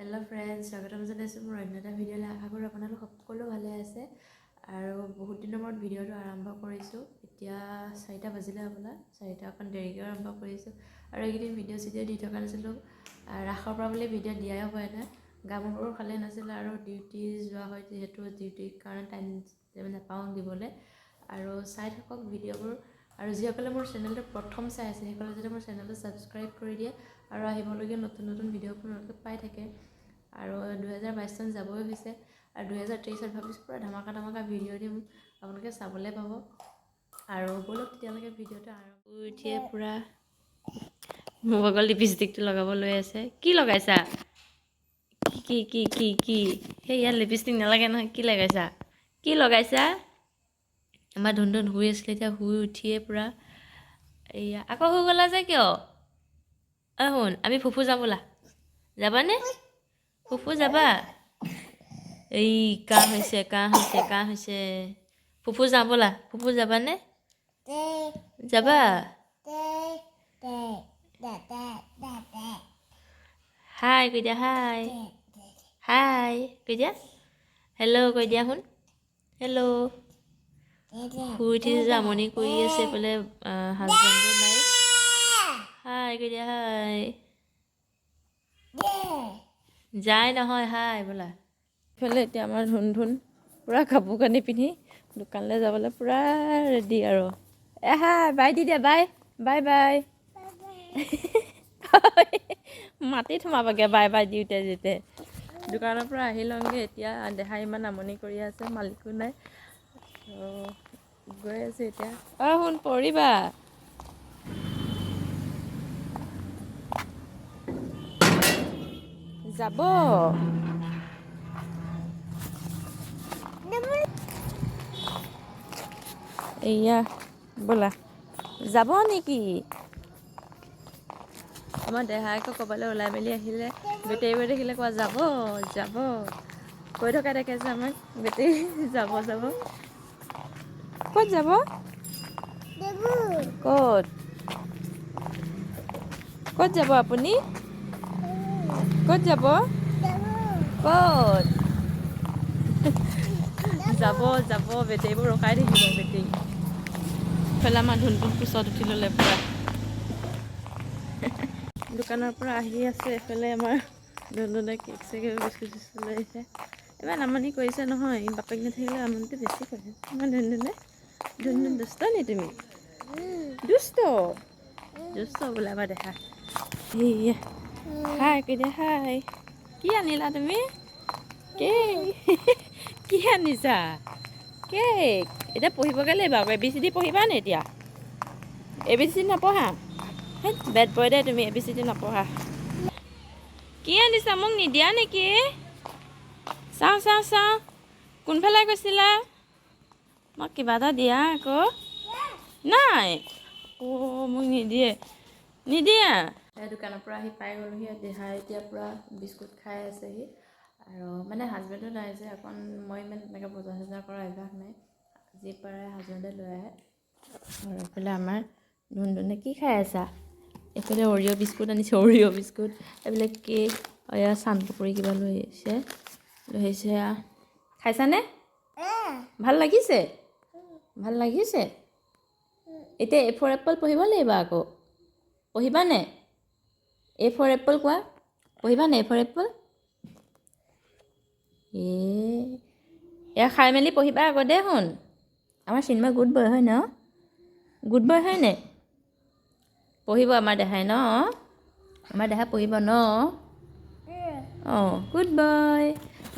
Hello' friends, স্বাগতম জনাইছোঁ মোৰ অন্য এটা ভিডিঅ'লৈ। আশা কৰোঁ আপোনালোক সকলো ভালে আছে। আৰু বহুত দিনৰ মূৰত ভিডিঅ'টো আৰম্ভ কৰিছোঁ। এতিয়া 4টা বাজিলে হ'বলা, 4টা অকণ দেৰিকৈ আৰম্ভ কৰিছোঁ। আৰু এইকেইদিন ভিডিঅ' চিডিঅ' দি থকা নাছিলোঁ, ৰাসৰ পৰা বুলি ভিডিঅ' দিয়াই হোৱা নাই। গা মূৰবোৰো ভালেই নাছিলে আৰু ডিউটি যোৱা হয়, যিহেতু ডিউটিৰ কাৰণে টাইম নাপাওঁ দিবলৈ। আৰু চাই থাকক ভিডিঅ'বোৰ। আৰু যিসকলে মোৰ চেনেলটো প্ৰথম চাই আছে, সেইসকলে যাতে মোৰ চেনেলটো ছাবস্ক্ৰাইব কৰি দিয়ে আৰু আহিবলগীয়া নতুন নতুন ভিডিঅ' আপোনালোকে পাই থাকে। আৰু 2022 চন যাবই হৈছে আৰু 2023ত ভাবিছোঁ পূৰা ধামাকা ধামাকা ভিডিঅ' দিম, আপোনালোকে চাবলৈ পাব। আৰু ব'লক তেতিয়ালৈকে ভিডিঅ'টো আৰম্ভ। উঠিয়ে পূৰা মোৰ আগত লিপষ্টিকটো লগাব লৈ আছে। কি লগাইছা? কি কি কি কি? সেই ইয়াত লিপষ্টিক নালাগে নহয়। কি লগাইছা? কি লগাইছা? আমাৰ ধুন ধুন শুই আছিলে, এতিয়া শুই উঠিয়ে পূৰা এইয়া আকৌ শুই গ'লা যে কিয়? অ শুন, আমি ফুফু যাম ব'লা, যাবানে? ফুফু যাবা? এই কাহ হৈছে, কাহ হৈছে, কাহ হৈছে। ফুফু যাওঁ ব'লা, ফুফু যাবানে? যাবা? হাই কৈ দিয়া, হাই হাই কৈ দিয়া, হেল্ল' কৈ দিয়া শুন, হেল্ল'। শুই উঠিছে যে আমনি কৰি আছে এইফালে, হাজবেণ্ডো নাই। হাই কৈ দিয়া, হাই যায় নহয়, হাই বোলা। ইফালে এতিয়া আমাৰ ধুন ধুন পূৰা কাপোৰ কানি পিন্ধি দোকানলৈ যাবলৈ পূৰা ৰেডি আৰু। এ হাই বাই দি দিয়া, বাই বাই বাই। মাটিত সোমাবগৈ বাই বাই দিওঁতে দিওঁতে। দোকানৰ পৰা আহি লওঁগৈ এতিয়া। দেহা ইমান আমনি কৰি আছে, মালিকো নাই, গৈ আছোঁ এতিয়া। অ শুন, পৰিবা। যাব এয়া ব'লা, যাব নেকি? আমাৰ দেহাই আকৌ ক'ৰবালৈ ওলাই মেলি আহিলে বেটেৰীবোৰ দেখিলে কোৱা যাব যাব কৈ থকা দেখে যে আমাক বেটেৰী যাব যাব। ক'ত যাব? ক'ত ক'ত যাব আপুনি? ক'ত যাব? ক'ত যাব? যাব বেটেৰীবোৰ ৰখাই থাকিব বেটেৰী। ইফালে আমাৰ ধুনধুন কোচত উঠি ল'লে পূৰা। দোকানৰ পৰা আহি আছে। এইফালে আমাৰ ধুনধুনে কেক চেক বিস্কুট চিস্কুট লৈ আহিছে। ইমান আমনি কৰিছে নহয়, বাপেক নাথাকিলে আমনিটো বেছি কৰে। ইমান ধুনধুনে, ধুনধুন দুষ্ট নি তুমি? দুষ্ট দুষ্ট বোলে আমাৰ দেখা। সেয়া হাই কৈ দিয়া, হাই। কি আনিলা তুমি? কেক। কি আনিছা? কেক। এতিয়া পঢ়িবগৈ লাগিব আকৌ। এ বি চি ডি পঢ়িবা নি এতিয়া? এ বি চি ডি নপঢ়া? বেড বয় দে তুমি, এ বি চি ডি নপঢ়া। কি আনিছা? মোক নিদিয়া নেকি? চাওঁ চাওঁ চাওঁ, কোনফালে গৈছিলা? মোক কিবা এটা দিয়া আকৌ। নাই, অ' মোক নিদিয়ে, নিদিয়া। দোকানৰ পৰা আহি পাই গ'লোহি। দেহাই এতিয়া পূৰা বিস্কুট খাই আছেহি। আৰু মানে হাজবেণ্ডো নাই যে, অকণ মই ইমান তেনেকৈ বজাৰ চজাৰ কৰা অভ্যাস নাই, যি পাৰে হাজবেণ্ডে লৈ আহে। আৰু এইফালে আমাৰ ধুনধুনে কি খাই আছা? এইফালে অৰিঅ' বিস্কুট আনিছে, অৰিঅ' বিস্কুট, এইবিলাক কেক, এয়া চান পকৰি কিবা লৈ আহিছে, লৈ আহিছে। খাইছানে? ভাল লাগিছে? ভাল লাগিছে? এতিয়া এ ফৰ এপল পঢ়িব লাগিব আকৌ, পঢ়িবানে? এ ফৰ এপল কোৱা, পঢ়িবানে এ ফৰ এপল? এ এয়া খাই মেলি পঢ়িবা আকৌ দেই শুন। আমাৰ চিনেমা গুড বয় হয় ন? গুড বয় হয়নে? পঢ়িব আমাৰ দেহাই ন? আমাৰ দেহা পঢ়িব ন? অঁ, গুড বয়।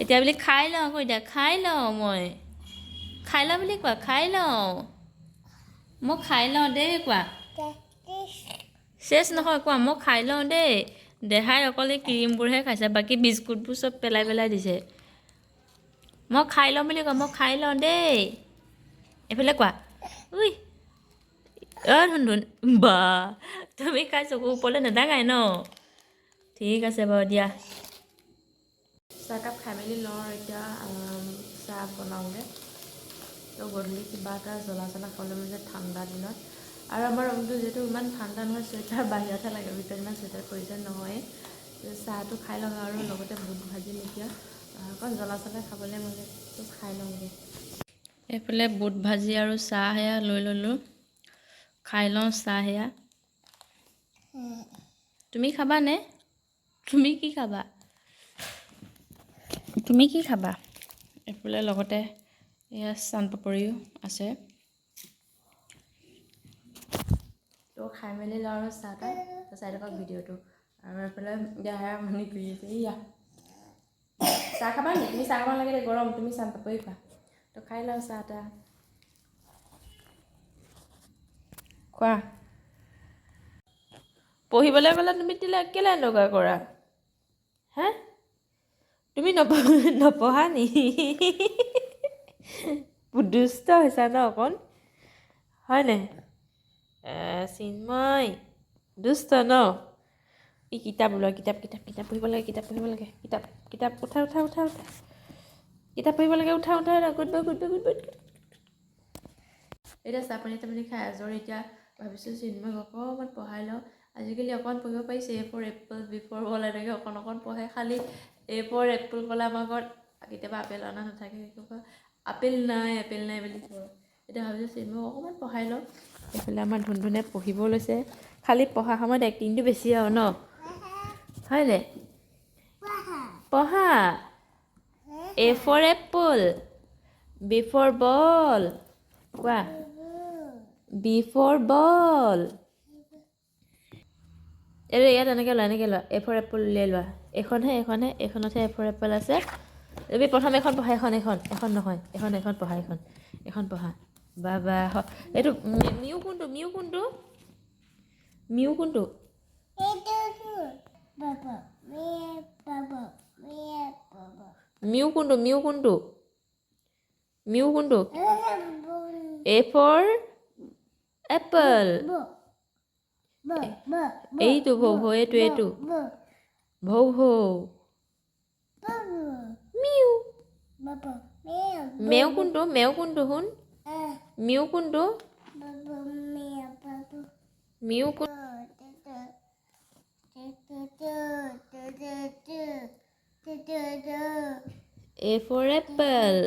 এতিয়া বুলি খাই লওঁ আকৌ, এতিয়া খাই লওঁ, মই খাই লওঁ বুলি কোৱা, খাই লওঁ, মই খাই লওঁ দেই কোৱা। চেচ নহয় কোৱা, মই খাই লওঁ দেই। দেহাই অকল এই ক্ৰীমবোৰহে খাইছে, বাকী বিস্কুটবোৰ চব পেলাই পেলাই দিছে। মই খাই লওঁ বুলি কোৱা, মই খাই লওঁ দেই। এইফালে কোৱা, উই অ ধুন ধুন বা, তুমি খাই চকু ওপৰলৈ নেদাঙাই ন? ঠিক আছে বাৰু দিয়া। চাহকাপ খাই মেলি লওঁ আৰু এতিয়া চাহ বনাওঁগৈ। তো গধূলি কিবা এটা জ্বলা চলা খাবলৈ মন যায় ঠাণ্ডা দিনত। আৰু আমাৰ ৰুমটো যিহেতু ইমান ঠাণ্ডা নহয়, চুৱেটাৰ বাহিৰতহে লাগে, ভিতৰত ইমান চুৱেটাৰ প্ৰয়োজন নহয়েই। চাহটো খাই লওঁ আৰু লগতে বুট ভাজিম এতিয়া। অকণ জ্বলা চলা খাবলৈ মন যায়, তো খাই লওঁগৈ। এইফালে বুট ভাজি আৰু চাহ সেয়া লৈ ল'লোঁ, খাই লওঁ চাহ সেয়া। তুমি খাবানে? তুমি কি খাবা? তুমি কি খাবা? এইফালে লগতে এয়া চান পাপৰিও আছে। তো খাই মেলি লওঁ আৰু চাহ তাহ, চাই থাকক ভিডিঅ'টো। আৰু এইফালে এতিয়া আমনি কৰি আছে। ইয়া চাহ খাবা নি? তুমি চাহ খাব নালাগে দে, গৰম, তুমি চান পাপৰি খোৱা। তো খাই লওঁ চাহ তাহ। খোৱা। পঢ়িবলৈ গ'লে তুমি তেতিয়া কেলৈ এনেকুৱা কৰা হে? তুমি নপঢ়া নি? দুষ্ট হৈছা ন অকণ, হয়নে? চিন্ময় দুষ্ট ন? এই কিতাপ ওলোৱা, কিতাপ কিতাপ কিতাপ পঢ়িব লাগে, কিতাপ পঢ়িব লাগে, কিতাপ কিতাপ, উঠা উঠা উঠা উঠা, কিতাপ পঢ়িব লাগে, উঠা উঠা, good boy good boy good boy. এতিয়া চাহ পানী তাপানী খাই আজৰি। এতিয়া ভাবিছোঁ চিন্ময়ক অকণমান পঢ়াই লওঁ। আজিকালি অকণমান পঢ়িব পাৰিছে, A for apple, B for ball, এনেকৈ অকণ অকণ পঢ়ে। খালি এ ফৰ এপল ক'লে আমাৰ ঘৰত কেতিয়াবা আপেল অনা নাথাকে, আপেল নাই আপেল নাই বুলি কয়। এতিয়া ভাবিছোঁ চিন্ময়ক অকণমান পঢ়াই লওঁ। এইফালে আমাৰ ধুনধুনে পঢ়িব লৈছে। খালি পঢ়া সময়ত এক্টিংটো বেছি আৰু ন, হয়নে? পঢ়া। A for apple, B for ball, কোৱা, বি ফৰ বল। এই ইয়াত এনেকৈ লোৱা, এনেকৈ লোৱা, এ ফৰ এপল উলিয়াই লোৱা। এইখনহে, এইখনহে, এইখনতহে এ ফৰ এপল আছে। তুমি প্ৰথম এখন পঢ়া, এখন এখন এখন নহয়, এখন এখন পঢ়া, এখন এখন পঢ়া। বাবা, এইটো মিউ কোনটো? মিউ কোনটো? মিউ কোনটো? মিউ কোনটো? মিউ কোনটো? মিউ কোনটো? এ ফৰ এপল। এইটো ভৌ ভৌ, এইটো এইটো ভৌ ভৌ। মিউ মেও কোনটো? মেও কোনটো? শুন, মিউ কোনটো? মিউ কোন? A for apple.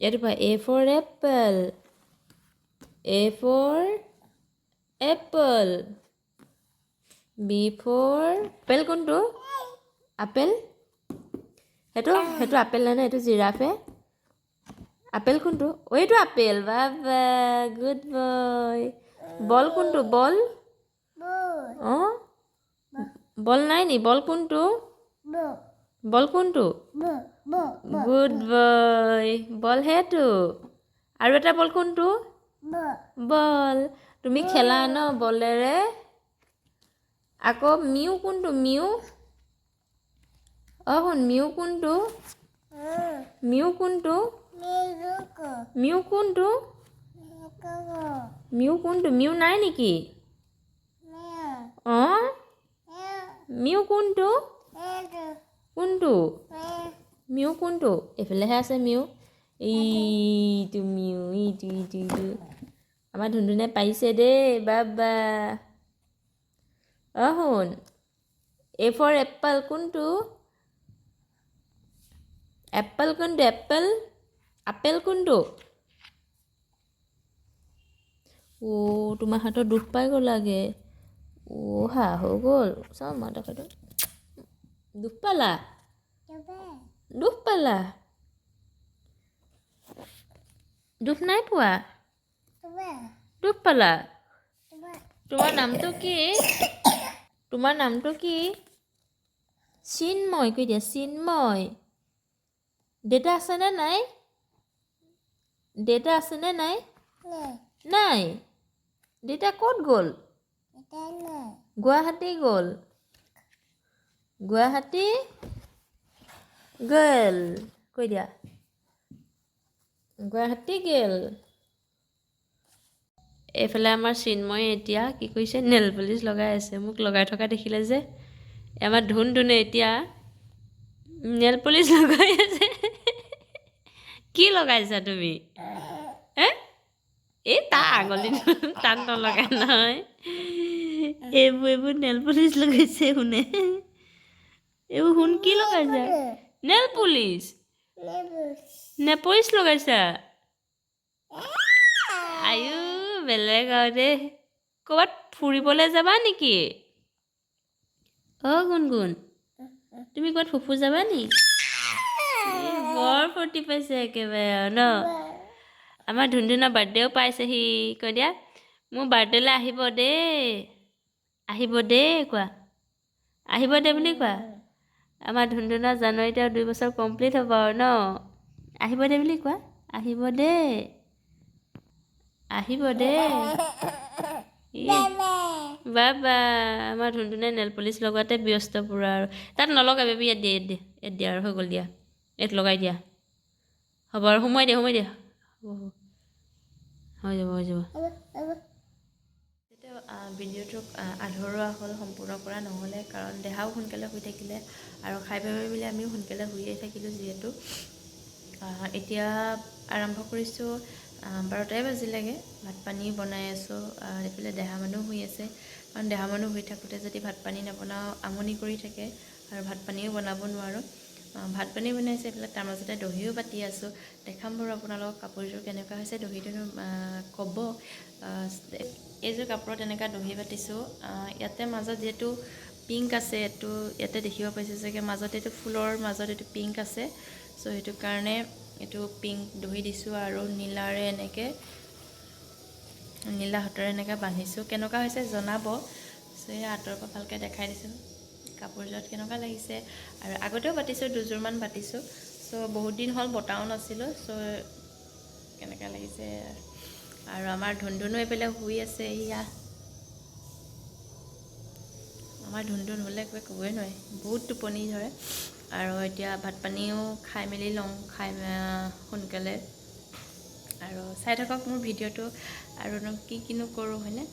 এইটো পা, A for apple, A for apple, B for apple. কোনটো আপেল? সেইটো সেইটো আপেল নাই, এইটো জিৰাফে। আপেল কোনটো? এইটো আপেল। বাবা, গুড বয়। বল কোনটো? বল, অঁ, বল নাই নি? বল কোনটো? বল কোনটো? গুড বয়, বল সেইটো। আৰু এটা বল কোনটো? বল। তুমি খেলা ন বলেৰে? আকৌ মিউ কোনটো? মিউ, অঁ শুন, মিউ কোনটো? মিউ কোনটো? মিউ কোনটো? মিউ কোনটো? মিউ নাই নেকি? অঁ, মিউ কোনটো? কোনটো মিউ? কোনটো? এইফালেহে আছে মিউ। এইটো মিউ, এইটো এইটো এইটো। আমাৰ ধুনধুনে পাৰিছে দেই, বাবা। অঁ শুন, এ ফৰ এপল কোনটো? এপল কোনটো? এপল, আপেল কোনটো? অ' তোমাৰ হাতত দুখ পাই গ'লাগে। অ' হা হৈ গ'ল। চাওঁ মা দেখাটো, দুখ পালা? দুখ পালা? দুখ নাই পোৱা? দুখ পালা? তোমাৰ নামটো কি? তোমাৰ নামটো কি? চিন্ময় কৈ দিয়া, চিন্ময়। দেউতা আছেনে নাই? দেউতা আছেনে নাই? নাই। দেউতা ক'ত গ'ল? গুৱাহাটী গ'ল। গুৱাহাটী গ'ল কৈ দিয়া, গুৱাহাটী গ'ল। এইফালে আমাৰ চিন্ময়ে এতিয়া কি কৰিছে? নেল পলিচ লগাই আছে। মোক লগাই থকা দেখিলে যে আমাৰ ধুন ধুনে এতিয়া নেল পলিচ লগাই আছে। কি লগাইছা তুমি? হে, এই তাৰ আঙুলি টান নলগাই নহয়। এইবোৰ নেল পলিচ লগাইছে শুনে। এইবোৰ শুন, কি লগাইছা? নেল পলিচ, নেল পলিচ লগাইছা? আয়ো, বেলেগ আৰু দেই। ক'ৰবাত ফুৰিবলৈ যাবা নেকি? অ' গুণগুণ, তুমি ক'ৰবাত ফুফু যাবা নি? এই বৰ ফূৰ্তি পাইছে একেবাৰে আৰু ন। আমাৰ ধুনধুনৰ বাৰ্থডেও পাইছেহি। কৈ দিয়া, মোৰ বাৰ্থডেলৈ আহিব দেই, আহিব দেই। কোৱা, আহিব দে বুলি কোৱা। আমাৰ ধুনধুনৰ জানুৱাৰীত আৰু 2 বছৰ কমপ্লিট হ'ব আৰু ন। আহিব দে বুলি কোৱা, আহিব দেই, আহিব দেই। বাবা, আমাৰ ধুনধুনে নেল পলিচ লগোৱাতে ব্যস্ত পূৰা। আৰু তাত নলগাবি, ইয়াত দিয়ে, ইয়াত দিয়ে, ইয়াত দিয়া আৰু হৈ গ'ল। দিয়া, ইয়াত লগাই দিয়া। হ'ব আৰু, সোমোৱাই দিয়া, সোমোৱাই দিয়া। হ'ব, হ'ব, হৈ যাব, হৈ যাব। তেতিয়া ভিডিঅ'টো আধৰুৱা হ'ল, সম্পূৰ্ণ কৰা নহ'লে, কাৰণ দেহাও সোনকালে শুই থাকিলে আৰু খাই বৈ মেলি আমিও সোনকালে শুইয়ে থাকিলোঁ যিহেতু। এতিয়া আৰম্ভ কৰিছোঁ, 12টাই বাজিলেগৈ। ভাত পানী বনাই আছোঁ। এইফালে দেহা মানুহ শুই আছে, কাৰণ দেহা মানুহ শুই থাকোঁতে যদি ভাত পানী নবনাওঁ আমনি কৰি থাকে আৰু ভাত পানীও বনাব নোৱাৰোঁ। ভাত পানী বনাইছে এইফালে, তাৰ মাজতে দহিও বাতি আছোঁ। দেখাম বাৰু আপোনালোকক কাপোৰযোৰ কেনেকুৱা হৈছে, দহিটোনো ক'ব। এইযোৰ কাপোৰত এনেকুৱা দহি বাতিছোঁ। ইয়াতে মাজত যিহেতু পিংক আছে, এইটো ইয়াতে দেখিব পাইছে চাগে, মাজত এইটো ফুলৰ মাজত এইটো পিংক আছে। চ' সেইটো কাৰণে এইটো পিংক দহি দিছোঁ আৰু নীলাৰে এনেকৈ, নীলা সূতাৰে এনেকৈ বান্ধিছোঁ। কেনেকুৱা হৈছে জনাব। চ' এই আঁতৰৰ পৰা ভালকৈ দেখাই দিছোঁ কাপোৰযোৰত কেনেকুৱা লাগিছে। আৰু আগতেও বাতিছোঁ, দুযোৰমান বাতিছোঁ। চ' বহুত দিন হ'ল বতাও নাছিলোঁ। চ' কেনেকুৱা লাগিছে। আৰু আমাৰ ধুনধুনো এইফালে শুই আছে। এয়া আমাৰ ধুনধুন হ'লে একেবাৰে ক'বই নোৱাৰি, বহুত টোপনি ধৰে। আৰু এতিয়া ভাত পানীও খাই মেলি লওঁ, খাই সোনকালে। আৰু চাই থাকক মোৰ ভিডিঅ'টো আৰুনো কি কিনো কৰোঁ, হয়নে?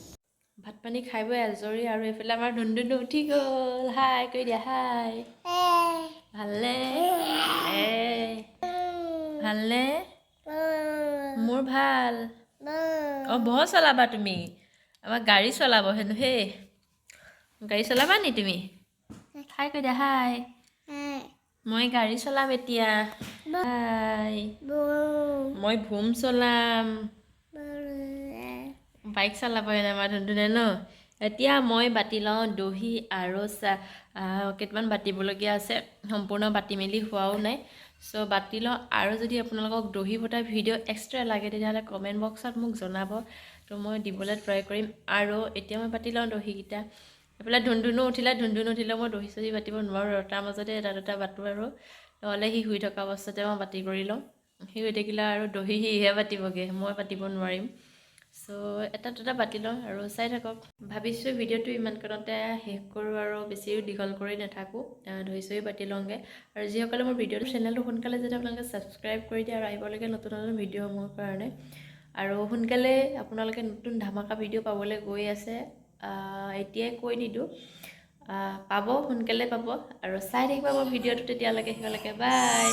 ভাত পানী খাই বৈ আজৰি। আৰু এইফালে আমাৰ ধুনধুনো উঠি গ'ল। হাই কৰি দিয়া, হাই। ভালনে? এ ভালনে? মোৰ ভাল। অঁ, বৰ চলাবা তুমি? আমাৰ গাড়ী চলাব হেনো। হেই, গাড়ী চলাবা নি তুমি? হাই কৈ দিয়া, হাই। মই গাড়ী চলাম এতিয়া। হাই। মই ভুম চলাম, বাইক চলাব এনে আমাৰ ধুনধুনে ন। এতিয়া মই বাতি লওঁ দহি আৰু চাহ কেইটামান বাতিবলগীয়া আছে, সম্পূৰ্ণ বাতি মেলি হোৱাও নাই। চ' বাতি লওঁ। আৰু যদি আপোনালোকক দহি বটা ভিডিঅ' এক্সট্ৰা লাগে, তেতিয়াহ'লে কমেণ্ট বক্সত মোক জনাব। তো মই দিবলৈ ট্ৰাই কৰিম। আৰু এতিয়া মই বাতি লওঁ দহিকেইটা। এইফালে ধুনধুনো উঠিলে। ধুনধুন উঠিলে মই দহি চহি বাতিব নোৱাৰোঁ আৰু তাৰ মাজতে এটা দুটা বাটোঁ আৰু নহ'লে সি শুই থকা অৱস্থাতে মই বাতি কৰি লওঁ। সি শুই থাকিলে আৰু দহি সিহে বাতিবগৈ, মই বাতিব নোৱাৰিম। চ' এটা দুটা বাতি লওঁ আৰু চাই থাকক। ভাবিছোঁ ভিডিঅ'টো ইমানকণতে শেষ কৰোঁ আৰু বেছিও দীঘল কৰি নাথাকোঁ, দহি চহি বাতি লওঁগৈ। আৰু যিসকলে মোৰ ভিডিঅ'টো, চেনেলটো সোনকালে যদি আপোনালোকে ছাবস্ক্ৰাইব কৰি দিয়ে আৰু আহিবলগীয়া নতুন নতুন ভিডিঅ'সমূহৰ কাৰণে। আৰু সোনকালে আপোনালোকে নতুন ধামাকা ভিডিঅ' পাবলৈ গৈ আছে। এতিয়াই কৈ নিদিওঁ, পাব, সোনকালে পাব। আৰু চাই থাকিব মোৰ ভিডিঅ'টো তেতিয়ালৈকে। শেষলৈকে বাই।